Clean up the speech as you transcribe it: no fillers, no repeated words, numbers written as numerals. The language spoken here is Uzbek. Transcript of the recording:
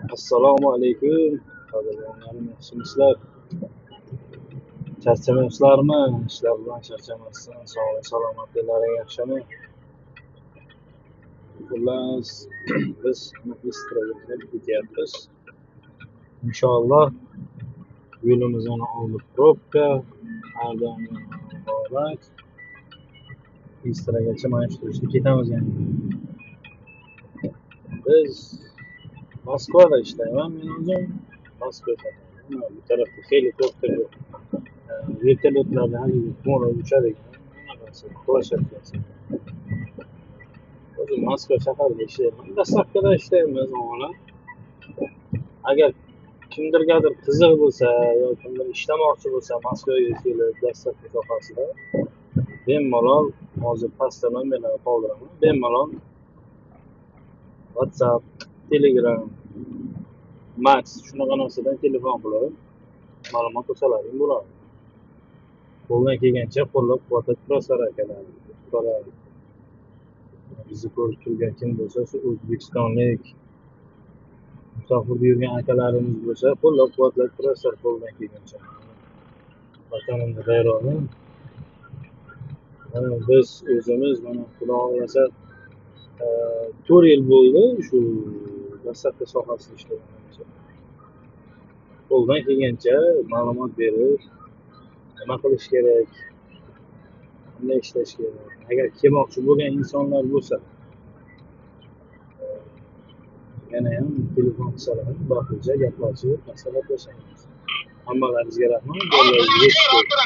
Assalomu alaykum, qadrdonlarim, yaxshimisizlar? Charchamayapsizlarmi? Ishlar bilan charchamasdan, sog'lik salomatliklaring yaxshimi? Xullas, biz Istraga kirib ketyapmiz. Inshaalloh yo'limizni oldi probka, har doim muborak. Istragacha mana shu turishda ketamiz endi. Biz Moskvada ishlayman men o'zim. Moskva shahrida. Bu tarafda helikopter, vertolyotlarda haligi qo'nib uchadigan anaqasi, площадка si. O'zim Moskva shahrida ishlayman. Доставка da ishlaymiz o'g'lim. Agar kimdirgadir qiziq bo'lsa yo kimdir ishlamoqchi bo'lsa Moskvaga kelib доставка sohasida bemalol hozir pastda nomerlarni qoldiraman. Bemalol WhatsApp, Telegram, Max shunaqa narsadan telefon qilib ma'lumot olsalaring bo'ladi. Qo'ldan kelgancha qo'llab-quvvatlab turasizlar akalar, ukalar. Bizni ko'rib turgan kim bo'lsa, shu o'zbekistonlik musofirda yurgan akalarimiz bo'lsa, qo'llab-quvvatlab turasizlar qo'ldan kelgancha. Vatanimni bayrog'i. Mana biz o'zimiz mana Xudo xohlasa 4 yil bo'ldi shu доставка sohasida ishlaganimizga. Qo'ldan kelgancha ma'lumot berib, nima qilish kerak, qanday ishlash kerak. Agar kelmoqchi bo'lgan insonlar bo'lsa, yana ham telefon qilsalar, vaqtincha gaplashib, maslahatlashamiz. Hammalaringizga rahmat, borlaringizga shukur.